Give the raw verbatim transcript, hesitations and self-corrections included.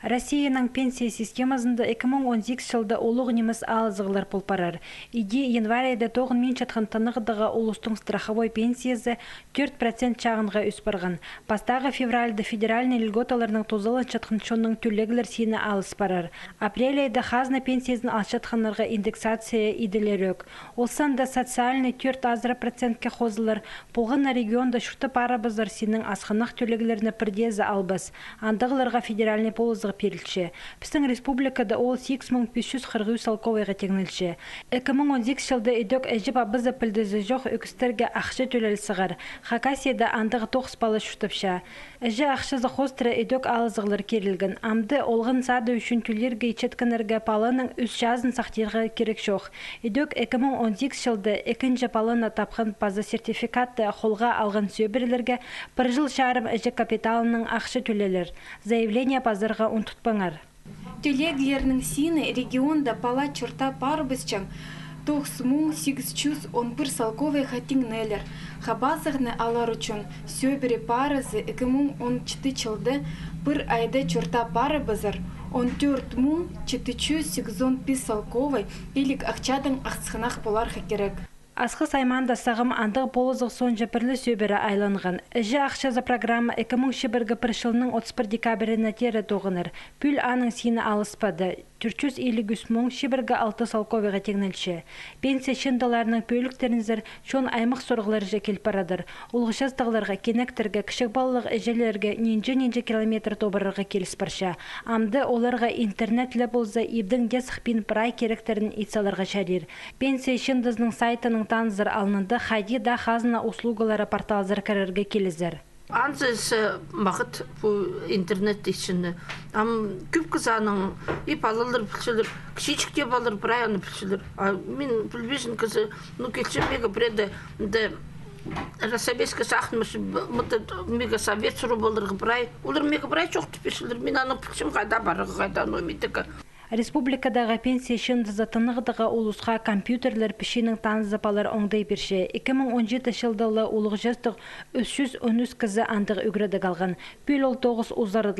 Россияның пенсия системазында ікі муң он сигіс чылда улуғ нимес алызығлар пол парар. Іди январь айда тоғынминчатхан тынағдағы улустың страховой пенсиязы тӧрт процент чағынға ӧс парған. Пастағы февральда федеральный льготаларнаң тузаланчатхан чонның тӧлеглер сині алыс парар. Апрель айда хазна пенсиязын алчатханнарға индексация иділерӧк. Ол санда социальный тӧрт азыра процентке хозылар. Полған на регионда чуртап парыбызар синің асхынах тӧлеглерні пірдеезі албас. Андағларға федеральный полызығ пирілче. Пістің республикада ол сигіс муң пис чӱс хырых ӱс салковайға теңнелче. Ікі муң он сигіс чылда ідӧк іҷе-пабазы пілдізі чох ӧкістерге ахча тӧлел сығар. Хакасияда андағ тоғыс пала чуртапча. Іҷе ахчазы хоостыра ідӧк алызығлар кирілген. Амды олған сады ӱчӱн тӧлирге итчеткеннерге паланың ӱс чазын сахтирға кирек чох. Ідӧк ікі муң он сигіс чылда ікінҷі паланы тапхан паза сертификатты холға алған сӧбірелерге пір чыл чарым іҷе капиталынаң ахча тӧлелер. Заявление пазарға унтутпаңар. Тӧлеглернің сині регионда пала чуртап парыбысчаң тоғыс муң сигіс чӱс он пір салковайға теңнелер. Хабазығны алар ӱчӱн сӧбіре парызы ікі муң он читі чылда пір айда чуртап парыбызар он тӧрт муң читі чӱс сигізон пис салковай пилік ахчадаң асхынах поларға кирек. Асхыс аймаанда сағам андағ полызығ соонҷа пір ле сӧбіре айланған. Іҷе ахчазы программа ікі муң чибіргі пір чылның отыс пір декабріне теере тоғынар. Пӱӱл аның сині алыспады. Тӧрт чӱс илиг ӱс муң чибіргі алты салковайға теңнелче. Пенсия чыындыларының пӧліктерінзер чон аймах сорығларҷа кил парадыр. Улуғ частығларға, кинектерге, кічіг палалығ іҷелерге нинҷе-нинҷе километр тобырарға киліс парча. Амды оларға интернет ле полза, ибдең дее сыхпин прай киректерін ит саларға чарир. Пенсия чыындызының сайтынаң танызар алнында хайди даа хазна услугалары порталзар кірерге килізер. Анзы ісі мағат пу интернет итчені. Ам кӧп кізі анаң, и палалар пілчелер, кічіҷек тее палалар прай аны пілчелер. А мин пілбезін кізі, ну, килчем мағаа пірееде, де, Рособейская сағынмас, мында мағаа совет сурып аларға прай. Олар мағаа прай чоохтап пирчелер, мин аны пілчем, хайда парарға, хайда, ну, мин тігі. Республикадағы пенсия чыындызы тынағдағы улусха компьютерлер пічиинең танызып алар оңдай пирче. Ікі муң он читі чылда ла улуғ частығ ӱс чӱс он ӱс кізі андағ ӱгредіг алған. Пӱӱл ол тоғыс узарадыл.